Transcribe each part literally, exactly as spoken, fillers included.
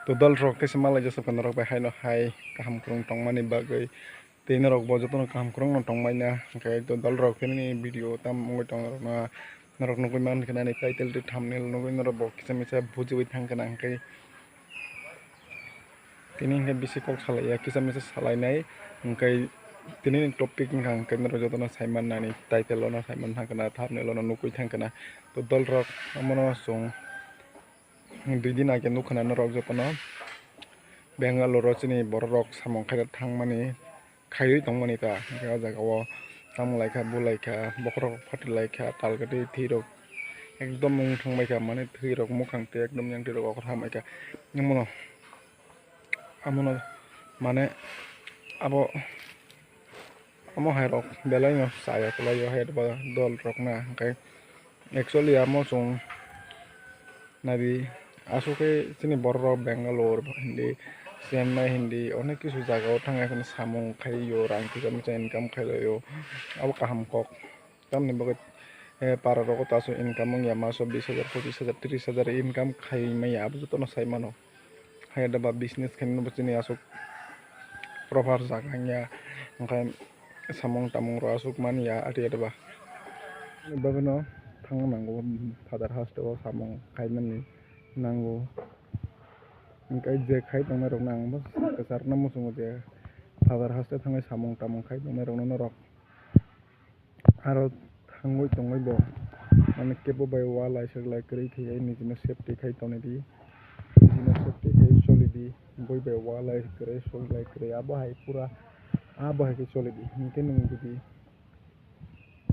To dol rok, tei se malai josok norok bai haino hai kaham kwrwng tongmani bagwi, tei norok bo jotono kaham kwrwngno tongmani, hwnkhe to dol rok tini video tam wngwi tong norokno, norok nugwi mankha ani title tei thumbnail nugwi norok bo kisa misa bujiwi thangkha na, hwnkhe tini hwnkhe bisi kok salaiya, kisa misa salainai, hwnkhe tini ni topic wngkha hwnkhe norok jotono saiman nani, title ono saiman thangkha na, thumbnail ono nugwi thangkha na. To dol rok, omono chwng dui din age nukha na norok jotono, Bangalore o chini borok rok samung khaina thangmani, khaiwi tongmani ta, hwnkhe o jaga o tamo laikha, bo laikha, bokhorok phati laikha, tal kwtwi thwi rok ekdom wng thang baikha, mane thwi rok mukhang tei ekdom yang twi rok okhor ham baikha, omono, omono mane abo. Omo hai rok belai no chaya kwlai o hai ba dol rok na, hwnkhe actually amo chwng nadi aswk khe chini borok rok Bangalore hindi, Chennai hindi onek kisu jaga o thang ya kheno samung khai o, rang kisa misa income khai lai o, abo kaham kok. Tamni bagwi, eh, para rogo to aswk income wngya, maso bis hajar, pochis hajar, tris hajar income khai maya, abo jotono sai mano. Hai da ba business khainai bo chini aswk proper jaga wngya, hwnkhe samung tamung rok aswk manya ati ati ba. Bagwino thangna nango, father haste o samung khaimani nango. Hwnkhe je khai tongnai rokno ang bo kwchar no muchungo je father haste thangwi samung tamung khai tongnai rokno norok. Aro thangwi tongwi bo, mane, kebo bai walai swk lai kwrwi thwiwi nijino safety khai tongwi di, nijino safety khai choli di, bui bai walai kwrwi swk lai kwrwi, abo hai pura, abo hai khe choli di, hinkhe nwng jodi,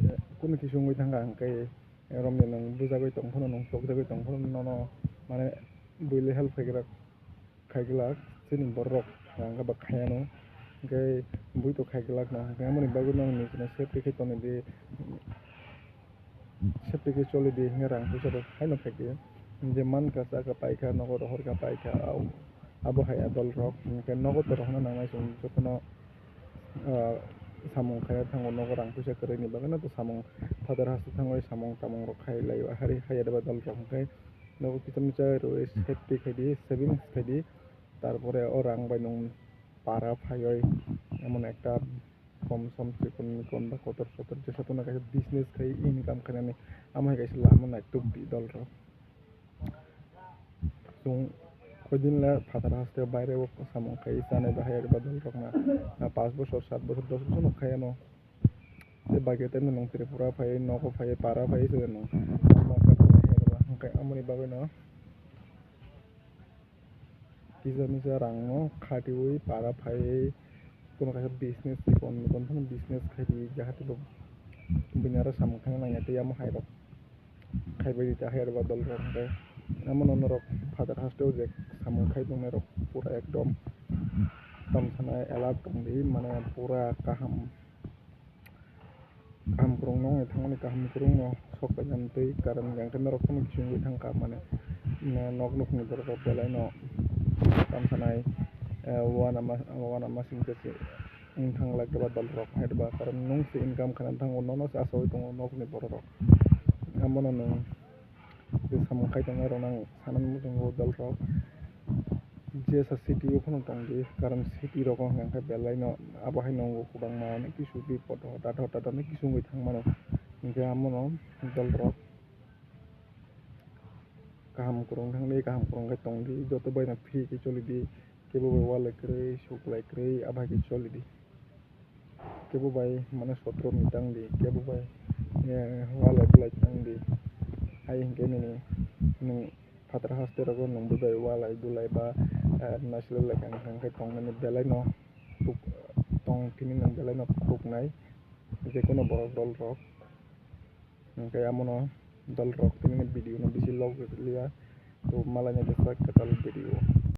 eh, kunu kisa wngwi thangkha, hinkhe romni nwng bujagwi tong phano, nwng chokjagwi tong phano, nono, mane, buile help khaikhe rok. Khaiglak chini borok ang khe ba khaiano, hwnkhe bui to khaiglak no, hwnkhe amoni bagwi no nini chini safety khe toni di, safety khe choli di, hwnkhe rang puisa rok haino khaidi, je mankha chakha paikha, nogo rohorkha paikha, abo hai adol rok, hwnkhe nogo to rohorna nangnai chwng jotono, ah, samung khaiya thango, nogo rang puisa kwrwini bagwi no to samung father haste thangwi samung tamung rok khai lai o, hari hai adol rok hwnkhe. Nogo kisa misa rwi safety khaidi, savings khaidi, tarpore o rang bai nwng para phaiwi emon ekta kom som chikon mikon ba kotor sotor jesa tongna kaisa business khai income khainani, amo hai kaisa lama naituk di dol rok. Chwng koidin le father haste baire o samung khai chanai bahai ba dol rok na, na panch bosor, sat bosor, dos bosor no khai ano. Tei bagwi tei nwng Tripura phai, nogo phai, para phai se nwng. Hwnkhe amoni bagwi no kisa misa rang no khatiwi para phai, kono kaisa business, kon kon phano business khai di, jahati bo bini aro samung thangna nangya tei amo hai rok khai bai di ta hai rok ba dol rok hwnkhe. Amo no norok father haste o je samung khai tongnai rok pura ekdom tong sanai alert tong di, mane pura kaham. Kaham kwrwng no wngwi thangmani, kaham kwrwng no sok painani tei karon hwnkhe norok phano kisa wngwi thangkha, mane, nok nukni borok rok belai no tamsa nai, eh, uanama uanama singcha se wng thang lai khe ba dol rok hai ba, karon nwng se income khaina thango, nono se achawi tongo nokni borok rok, abono nwng je samung khai tongnai rok no ang sanani muchungo dol rok. Jesa city o phano tong di, karon city rogo hwnka khe belai no abo hai nongo kwbangma onek kisu bipot o, hotat hotat onek kisu wngwi thang mano. Hinkhe amo no dol rok kaham kwrwng thang di, kaham kwrwng khe tong di, joto bai no free khe choli di, kebo bai walai kwrwi, suklai kwrwi, abo hai khe choli di. Kebo bai mane sotro ni tang di, kebo bai, eh, walai bulai tang di. Hai hinkhe nini, nwng phataro haste rogo nwng bwbai walai dulai ba, eh, naisle lai kang kang khe tongnani belai no tuk-, tong tini nwng belai no tuknai, je kono borok dol rok. Hinkhe amono dol rok tini video no bisi log liya, to malai nai bwswk kwtal video.